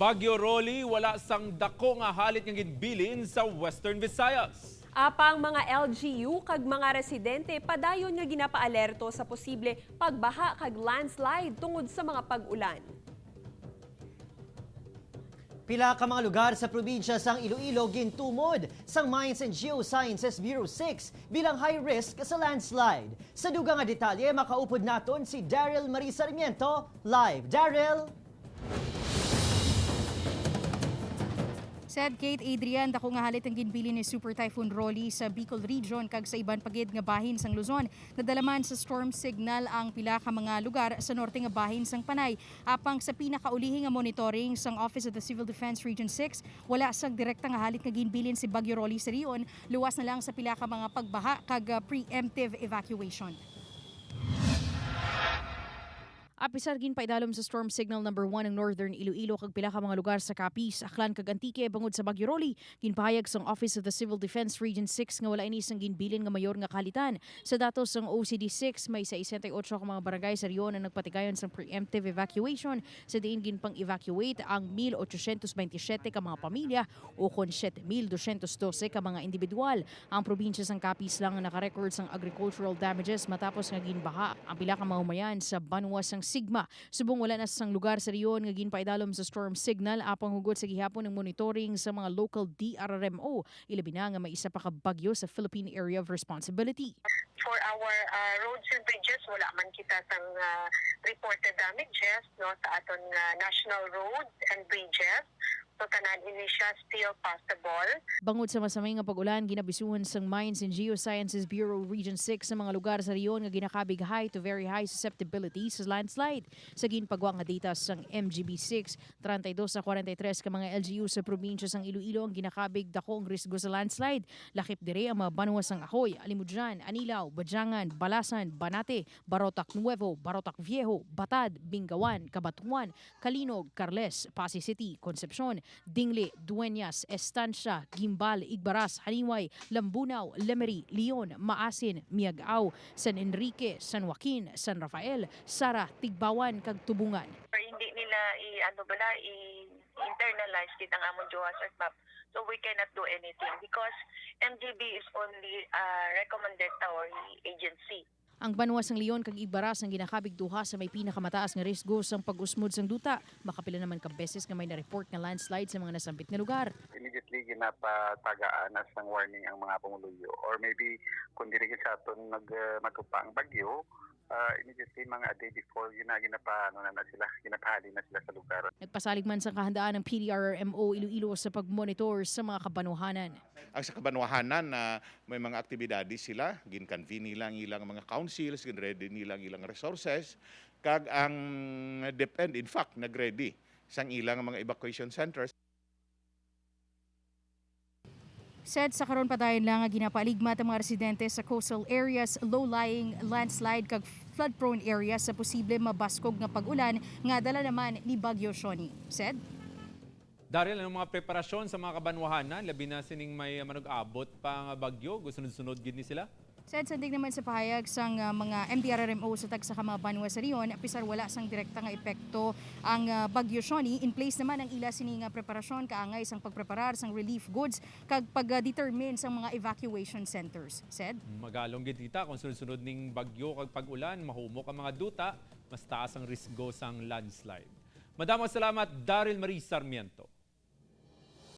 Bagyo Rolly, wala sang dako nga halit nga ginbilin sa Western Visayas. Apang mga LGU kag mga residente padayon nga ginapaalerto sa posible pagbaha kag landslide tungod sa mga pag-ulan. Pila ka mga lugar sa probinsya sang Iloilo gintumod sang Mines and Geosciences Bureau 6 bilang high risk sa landslide. Sa dugang nga detalye, makaupod naton si Daryl Marie Sarmiento live. Daryl! Said Kate Adrian, dako nga halit ang ginbili ni Super Typhoon Rolly sa Bicol Region kag sa iban pagid nga bahin sang Luzon. Nadalaman sa storm signal ang pila ka mga lugar sa norte nga bahin sang Panay. Apang sa pinakaulihi nga monitoring sang Office of the Civil Defense Region 6, wala sang direkta nga halit nga ginbilin si Bagyo Rolly sa riyon, luwas na lang sa pila ka mga pagbaha kag preemptive evacuation. Apisar ginpaidalom sa storm signal number 1 ang Northern Iloilo kag pila ka mga lugar sa Capiz, Aklan kag Antique bangod sa Bagyo Rolly. Ginpahayag sang Office of the Civil Defense Region 6 nga wala ini sang ginbilin nga mayor nga kalitan. Sa datos sang OCD 6, may 68 ka mga barangay sa rehiyon ang nagpatigayon sang preemptive evacuation sa diin ginpang-evacuate ang 1,827 ka mga pamilya o kon 7,212 ka mga individual. Ang probinsya sang Capiz lang ang nakarecord sang agricultural damages matapos nga ginbaha ang pila ka mga humayan sa banwa sang Sigma. Subong wala na sang lugar sa rehiyon nga ginpaidalom sa storm signal apang hugot sa gihapon ng monitoring sa mga local DRRMO. Ilabi na nga may isa pa ka bagyo sa Philippine Area of Responsibility. For our roads and bridges, wala man kita sang reported damages, no, sa aton national roads and bridges. So tanan ini siya still possible. Bangod sa masamay nga pag-ulan, ginabisuhan sang Mines and Geosciences Bureau Region 6 sa mga lugar sa rehiyon nga ginakabig high to very high susceptibility sa landslide. Sa ginpagwa nga data sang MGB 6, 32 sa 43 ka mga LGU sa probinsya sang Iloilo ang ginakabig dako ang risgo sa landslide. Lakip dire ang mga banwa sang Ajuy, Alimujan, Anilao, Badiangan, Balasan, Banate, Barotac Nuevo, Barotac Viejo, Batad, Bingawan, Cabatuan, Calinog, Carles, Passi City, Concepcion, Dingle, Dueñas, Estancia, Guimbal, Igbaras, Janiuay, Lambunao, Lemery, Leon, Maasin, Miagao, San Enrique, San Joaquin, San Rafael, Sara, Tigbauan, kag Tubungan. Or hindi nila i ano bala i internalize kita ang among geohazard map. So we cannot do anything because MGB is only a recommendatory agency. Ang banwa sang Leon kag Igbaras ang ginakabig duha sa may pinakamataas nga risgo sang pag-usmod sang duta. Makapila naman ka beses nga may na-report nga landslide sa mga nasampit nga lugar. Immediately ginapatagaan na sang warning ang mga pumuluyo, or maybe kung dili gid sa aton nag matupa ang bagyo, immediately mga a day before gina ginapa ano na, na sila, ginapahali na sila sa lugar. Nagpasalig man sa kahandaan ng PDRRMO Iloilo sa pagmonitor sa mga kabanuhanan. Ang sa kabanwahanan na may mga aktibidades sila, gin-convene nila ang ilang mga councils, gin-ready nila ang ilang resources, kag ang DepEd in fact nag-ready sang ilang mga evacuation centers. Said sa karon padayon lang nga ginapaaligmat ang mga residente sa coastal areas, low-lying landslide kag flood-prone areas sa posible mabaskog nga pag-ulan nga dala naman ni Bagyo Siony. Said. Daryl, anong mga preparasyon sa mga kabanwahanan? Labi na sining may manug-abot pa nga bagyo, sunod-sunod gid ni sila? Said sandig naman sa pahayag sang mga MDRRMO sa tagsa ka mga banwa sa rehiyon, apisar wala sang direkta nga epekto ang Bagyo Siony. In place naman ang ila sini nga preparasyon kaangay sang pagpreparar sang relief goods kag pag-determine sang mga evacuation centers. Said. Magalong gid kita kung sunod-sunod ning bagyo kag pag-ulan, mahumok ang mga duta, mas taas ang risgo sang landslide. Madamong salamat, Daryl Marie Sarmiento.